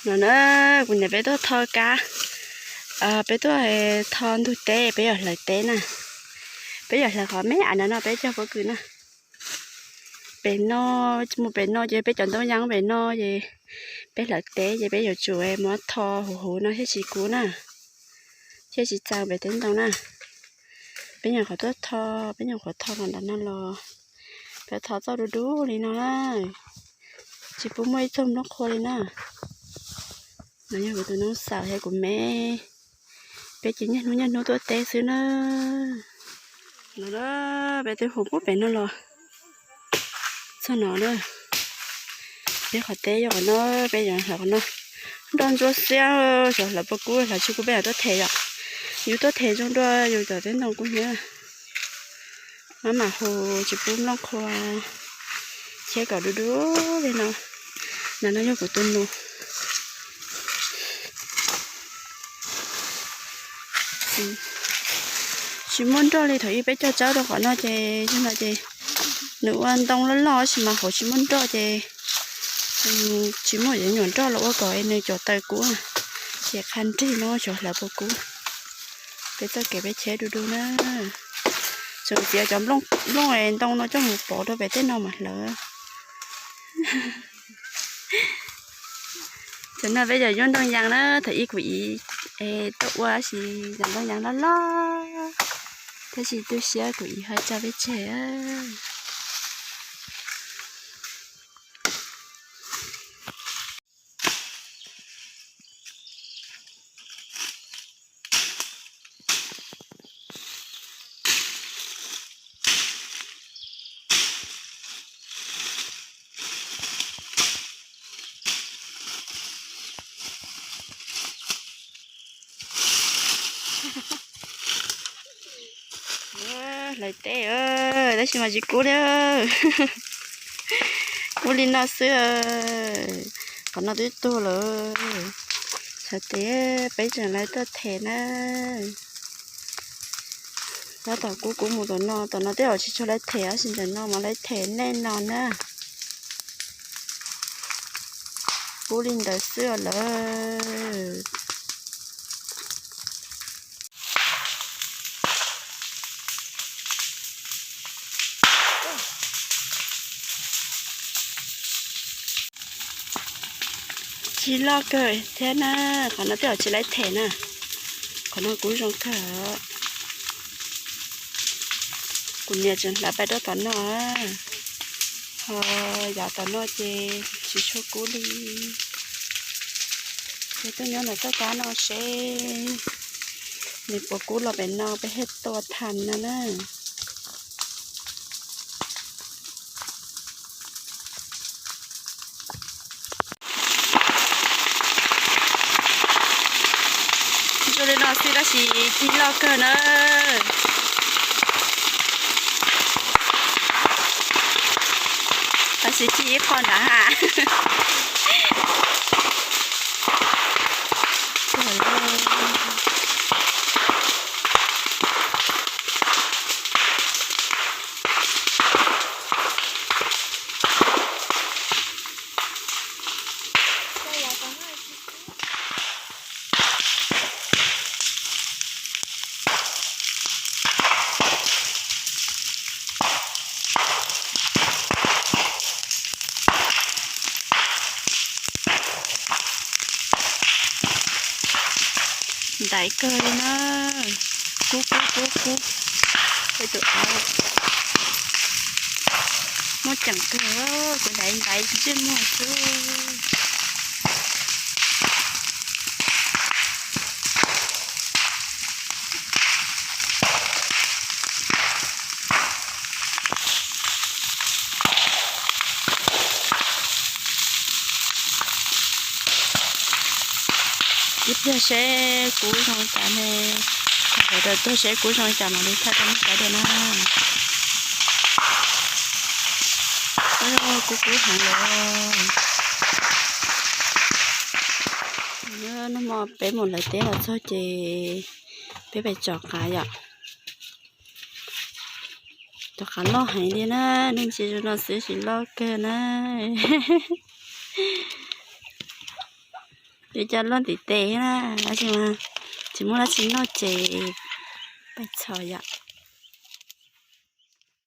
No na, kuv niam peb tuaj tho kab, peb tuaj tho ntug teb, peb yuav hlawv teb na. Peb yuav hlawv qhov me as no no peb cog pob kws na. Pem no, mus pem no ces peb cov ntoo yas pem no ces peb hlawv teb ces peb yuav tsum mus tho huv huv no thiaj tsis kub na, thiaj tsis txaws pem teb ntoo na. Peb nyuam qhuav tuaj tho, peb nyuam qhuav tho los nram no los, peb tho txoj du du li no na, tsis pub muaj ib tug nplooj qhuav li na. No yog kuv tus noob xaws thiab kuv me, peb ces niaj hnub niaj hnub tuaj teb xwb na. No peb twb hu pub pem no los txog no na. Peb qhov teb yog qhov no, peb yuav hlawv qhov no. Nroj ntsuab xiab, xyov hlawv puas kub, hlawv tsis kub peb mam tuaj them yom. Yus tuaj them zoo dua yus cov teb ntoo kub hnyiab. Maj mam hu tsis pub nplooj qhuav, cheb kom du du li no. No no yog kuv tus nus. Tsis muaj nroj li, thaum ub peb cog tsawb rau qhov no ces, no ces nws ua ntoo loj loj tab sis mas hauv tsis muaj nroj ces tsis muaj yuav nyuam nroj los ua kom nws cov taws kub, ces qha nrig no xyov hlawv puas kub. Peb txoj kev peb cheb du du na. Tseem txiav cov nplooj ntoo no coj mus pov rau pem tej no mas hlawv. Tam no peb yog yuav ntoo yas na, thaum ub kuv ib tuaj ua tab sis yog ntoo yas loj loj, tab sis tu siab kuv ib ho tso peb tseg. Hlawv teb, tab sis mas tsis kub li. Kub li no xwb. Qhov no twb tuag lawm. Xav tias peb tseem lawv tuaj them na. Tab tom kub kub mus tom no, tom no tej zaum tsis tshua lawv them, tab sis ntawm no mas lawv them nej no na. Kub li ntawd xwb os lawm. Tsis loj kawg thiab na, qhov no tej zaum tsis lawv them na. Qhov no kub zoo kawg. Kuv niam tseem hlawv pais rau tom no, ho yav tom no ces tsis tshua kub li. Ces tuaj nyob ntawm txoj kab no seb nws puas kub los pem no peb thiaj tua tham no na. Zoo li no xwb tab sis tsis loj kawg na. Tab sis tsis ib qho nrad ha. Ntaiv kawg li na. Kub kub kub kub. Tej tus av muaj ceem kawg, kuv ntaiv ntaiv ntsej muag xwb. Ib pliag seb kub zoo cas ne, tham hluas rau tuag seb kub zoo cas mam li thaij rau nej saib dua na. Kub kub heev lawm. Hnub no peb mus lawv teb los txog ces peb pem tsom qav yom. Cov qav loj heev li na, nej ntsia zoo no xwb tsis loj kawg na. Yuav coj luaj ntiv tes na, tab sis mas tsis muaj dab tsi noj ces pais txhos yom.